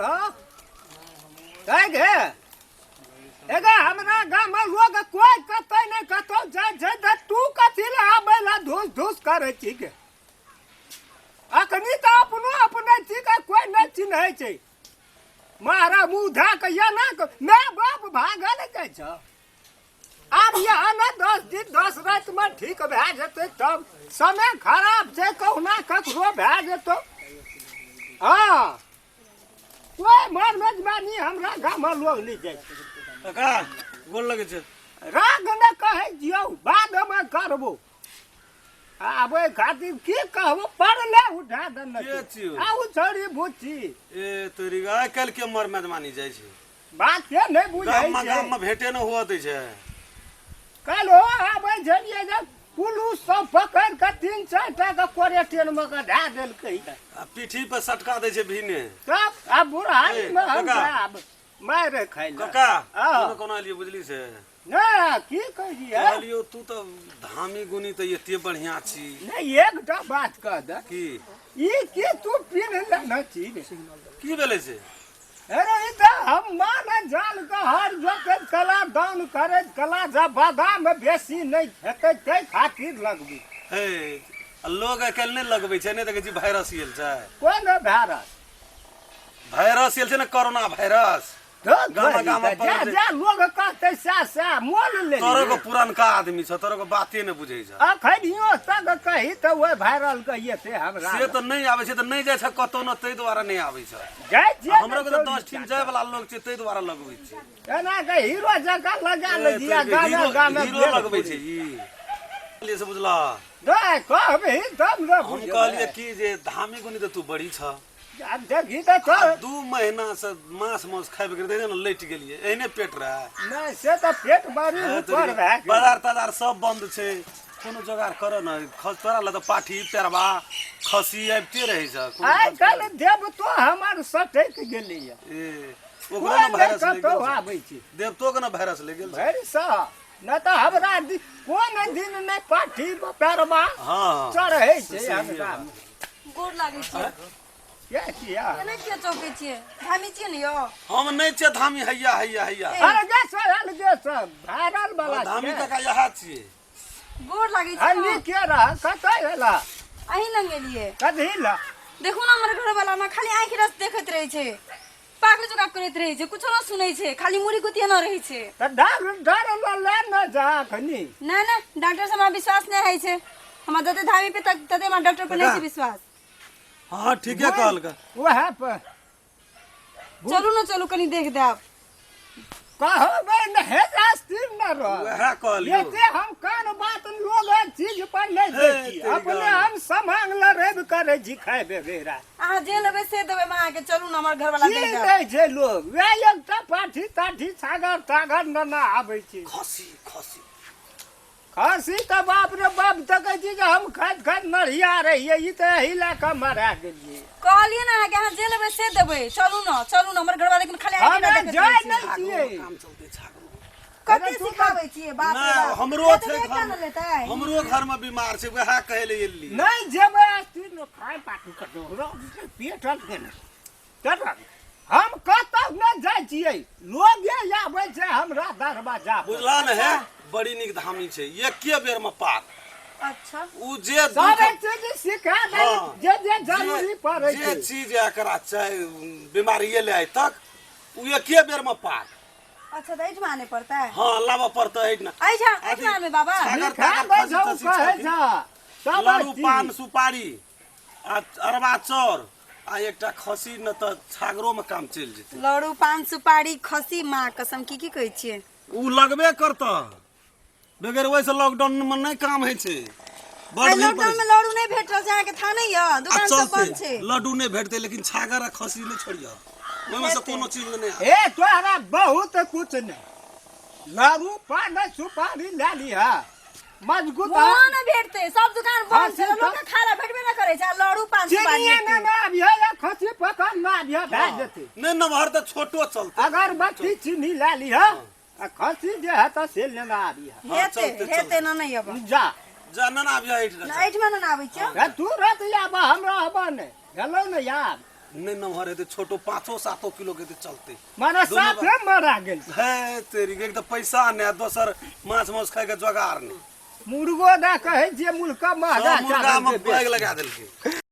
हाँ? गे एगे हमरा गाम में लोग कोई कतै नहि कतौ जाइ छै तऽ तू कथी लए आबै लए धूस धूस करै छी गे अखनी तऽ अपनो अपने छी के कोई नहि चिन्है छै मारा मुँह धए कऽ एना माय बाप भागल जाइ छ आब यहाँ ने 10 दिन 10 राति में ठीक भए जेतै तब समय खराब छै कहुना ककरो भए जेतौ। हँ, कोइ मर मेजबानी हमरा गाममे लोग नहि जाइ छै। काका, गोर लगै छै। राग ने कहै छियौ, बादमे करबो। आबै खातिर की कहबो, पड़ले उठा देने। के छियौ? आ उ छौड़ी बुच्ची। ए तोरी, आइ काल्हि के मर मेजबानी जाइ छै? बात के नहि बुझै गाममे छै। गाममे भेटे नहि हुअ दै छै। काल्हि हो आबै छलियै जे पुलिस सब पकड़ि कऽ तीन चारि टा के क्वारेंटाइन मे कऽ धए देलकै। आ पीठी पर सटका दै छै भीने। तब आब बुढ़ारी मे हम काका। आब मारि खाइ लए। काका। हँ। कोना कोना एलियै बुझली से? नहि, की कहलियै? कहलियौ, तू तऽ धामी गुनी तऽ एते बढ़िया छी। नहि, एकटा बात कह दे। की? ई की तू पिन्ह लेने छी रे? की भेलै से? अरे, ई तऽ हम माने जान के हर जोतैत कला दान करैत कला जब बादाम बेसी नहि खेतै ताहि खातिर लगबी। हे, आ लोग आइ काल्हि नहि लगबै छै, नहि देखै छी वायरस आयल छै। कोन भायरस? वायरस आयल छै ने, कोरोना वायरस। गामा गामा जा पड़ल छै। जा लोग कहतै सएह सएह मोल ले। तोरो के पुरनका आदमी छ, तोरो के बाते नहि बुझै छ। अखनियो तक कही तऽ ओहि वायरल के एते हमरा से तऽ नहि आबै छै, तऽ नहि जाइ छै कतौ ने, ताहि दुआरे नहि आबै छै। जाइ छियै। हमरो के तऽ 10 ठीम जाय वाला लोग छै, ताहि दुआरे लगबै छै। एना के हीरो जकाँ लगा ले दिया ए, गामे हीरो गामे। हीरो लगबै छै ई लिए से, बुझला? नहि, कहबही तब ने। हम बुझबै। कहलियै की जे धामी गुनी तऽ तू बड़ी छ। आब देखी तऽ तो। 2 महीना से माछ मांस खाबि के ने लटि गेलियै, एहने पेट रहै। नहि, से तऽ पेट बड़ी ऊपर भए गेल। बाजार ताजार सब बंद छै, कोनो जोगाड़ कर ने। तोरा लए तऽ पाठी पेरबा खसी आबिते रहै छै, कोनो आइ काल्हि देवतो हमर सटकि गेलैया। ए, ओकरो ने कोइ नहि वायरस लागि कतहु गेल छै। आबै छै। देवतो के ने वायरस लागि गेल छै। भरि सँ नहि तऽ हमरा कोन दिन नहि पाठी पेरबा चढ़ै छै से हमरा। गोर लागै छियै। के किया? केना किया चौकै छियै? धामी छियै ने यौ? हम नहि छियै धामी, हैया हैया हैया। अरे गे सर, गे सब वायरल वाला धामी छै। काका इएह छियै। गोर लागै हल्ली छियै। के रह, कतऽ एला? अहीं लग एलियै। कथी ला? देखू ने, हमर घर वाला ने खाली आँखि रस देखैत रहै छै, पागल जकाँ करैत रहै छै, कुछो न सुनै छै, खाली मुड़ी गुतियेने रहै छै। तऽ डर डर लए ने जा अखनी। नहि नहि, डॉक्टर से हमरा विश्वास नहि होइ छै। हमरा जते धामी पे तक तते हमरा डॉक्टर पे नहि छै विश्वास। हँ, ठीके कहलकै। वएह पर। चलू ने, चलू, कनी देख देब। कहबै ने, हे स्थिर न रह। वएह कहलियौ। एते हम कान बात लोग चीज पर नहि दै हे, छी। तेरी अपने गाल। हम समांग लए रवि करै छी खाय बगैरा। अहाँ जे लेबै से देबै हम अहाँके। चलू ने, हमर घरवाला की देख देब। दै छै लोग? वएह एकटा पाठी ताठी छागर तागर नेने आबै छै। खसी खसी। खसी तऽ बाप रे बाप, देखै छी जे हम खाइत खाइत नढ़िया रहियै, ई तऽ एहि लए कऽ मरा गेलियै। कहलियै ने अहाँके, अहाँ जे लेबै से देबै। चलू ने, चलू ने, हमर घरवाला लेकिन खाली आँखि हमरा देखैत जाइ रहै छै। नहि छियै। काम चलते छागरो। कते सिखाबै छियै, बाप रे नहि बाप। हमरो कते छै एकटा घर ने लेतै। हमरो घर में बीमार छै, वएह कहै लए एली। नहि जेबै स्थिर खाय पाठी कतौ पेट गेल। चल, हम कतौ नहि जाइ छियै, लोगे आबै छै हमरा दरवाजा पर। बुझला ने हे, बड़ी नीक धामी छै, एके बेर में पार। अच्छा। उ जे सारे चीज सिखा दे। हाँ। जे जे जरूरी पड़ै जे छै। चीज एकरा चाहे बीमारिये ले आइ तक उ एके बेर में पार। अच्छा, तऽ एहिठमा आने पड़तै? हाँ, लाबऽ पड़तै एहिठिना। एहिठाम एहिठमा आनबै बाबा? छागर सिखा तागर दै खसी छौ तसी कहै छथिन। छ सब लड्डू चीज। पान सुपारी आ अरबा चाउर आ एकटा खसी न तऽ छागरो में काम चलि जेतै। लड़ू पान सुपारी खसी, माँ कसम, की की कहै छियै? उ लगबे करतऽ, बगैर ओहिसँ लॉकडाउन में नहि काम होइ छै। बड़ आइ भीड़ पड़ै लॉकडाउन में छै। लड़ू नहि भेट रहल छै, अहाँके था नहि यऽ? आ दुकान सब बंद चलते छै। लड्डू नहि भेटतै, लेकिन छागर आ खसी नहि छोड़ियह, ओहिमे से हेतै। कोनो चीज नहि आबै। हे, तोहरा बहुत कुछ नहि, लड़ू पान सुपारी लए लिह मजबूत। वहाँ नहि भेटतै, सब दुकान बंद छै। खसी लोक के खाय ला भेटबे नहि करै छै आ लड़ू पान सुपारी चिनिया हेतै। ने आबिह या खसी पकड़ ने आबिह, भए जेतै। नहि नमहर तऽ छोटो चलतै। अगरबत्ती चीनी लए लिह आ खसी जे हेतऽ से लेने आबिह। हाँ, हेतै। चलतै, हेतै ने, नहि अबै। जा। जा, ना आबिह एहिठिना। एहिठमा ने आबै छियौ। हे, तू रत आब, हमरा आबऽ नहि भेलौ ने याद। नहि नमहर हेतै, छोटो 5-7 किलो के हेतै चलतै। माने दुनू साफे मरा गेल। है तेरी, एक तऽ पैसा नहि आ दोसर माछ माउस खाइके जोगार नहि। मुर्गो दए कहै छियै मुर्गा महगा। सब मुर्गा मे बैग लगा देलकै।